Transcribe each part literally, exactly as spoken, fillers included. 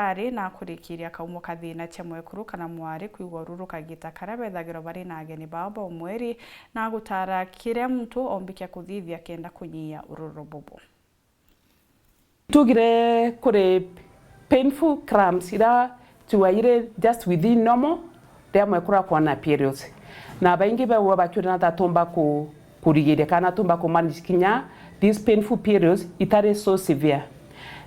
ari na kurikiria kaumo ka thina cia mwekuru kana mwari kwigua ururu kagita karia bethagirwa bari na ageni bao ba umweri, na gutara kiria muntu ombikia kuthithia kenda kunyia ururu bubu. Tugire kuri painful cramps ira tuaire just within normal riria mwekuru akwona periods, na baingi bagua bakiuria na tatumba ku kurigiria kana tumba ku manage kinya these painful periods itari so severe.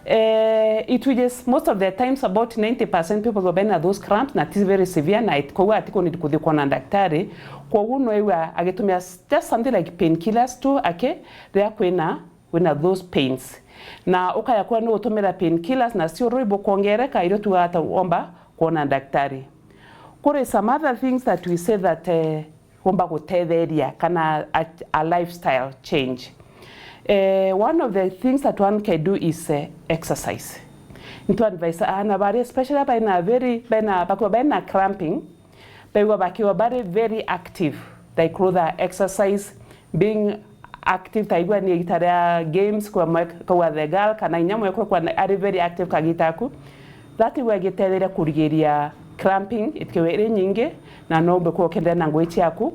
Eh, it will just, most of the times, about ninety percent people go bena those cramps na ti very severe, na it- koguo ati kunidi kuthi kwona daktari. Koguo no iwa agitumia s- just something like painkillers tu ake riria kwina wina those pains, na ukaya kwa ni utumira painkillers na still rui bukongereka irio tuga ata womba kwona daktari. Kuri some other things that we say that eh, womba gutetheria kana a, a lifestyle change. Eh, one of the things that one can do is eh, exercise. Ntu advise ana bari especially baina very baina bakwa baina cramping, baigua bakiwa bari very active, like rutha exercise, being active, taigua ni igita ria games kwa mwe- kwa the girl kana inya mwekuru kwa ari very active kagita aku, that igua igitetheria kurigiria cramping itikewe iri nyingi, na no umbe kwa ukenderea na ngugi ciaku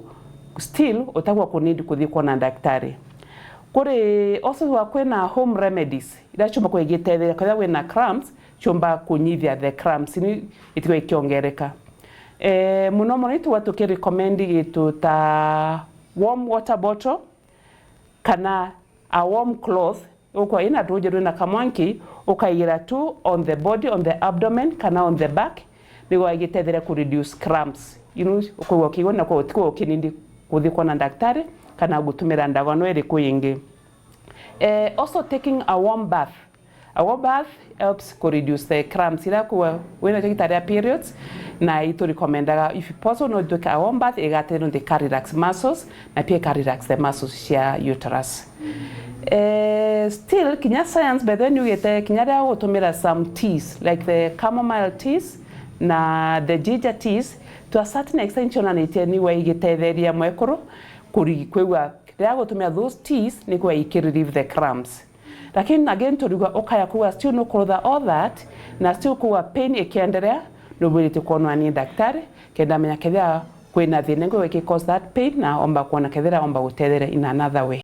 still utagwa kunidi kuthi kwona daktari. Kuri also wa kwina home remedies ira chumba kwa igitetheria kwa wina cramps chumba kunyithia the cramps ni itigwa ikiongereka. Eh, muno muno itugwa tukirecommend gitu ta warm water bottle kana a warm cloth, ukwa ina ruji rwina kamwanki ukaigira tu on the body, on the abdomen kana on the back, nigwa igitetheria ku reduce cramps. You know, ukwigua ukigwa na kwa utikwa ukinindi kuthi kwona daktari kana gutumira ndawa no iriku ingi. Eh, also taking a warm bath. A warm bath helps to reduce the cramps ira kuwa wina kio gitaria periods, na itu recommendaga if possible no take a warm bath igate no ka relax muscles na pia ka relax the muscles cia uterus. Eh, still kinya science by the way niugite kinya ria gutumira some teas like the chamomile teas na the ginger teas to a certain extent cionanitie ni wa igitetheria mwekuru kuri kwigua riria gutumira those teas ni kwa iki relieve the cramps. Lakini again turiuga ukaya kuuga still nukurutha all that na still kuuga pain ikienderea, nubwirite kwonwa ni daktari kenda amenya kethira kwina thina ingi iki cause that pain na omba kwona kethira omba gutetheria in another way.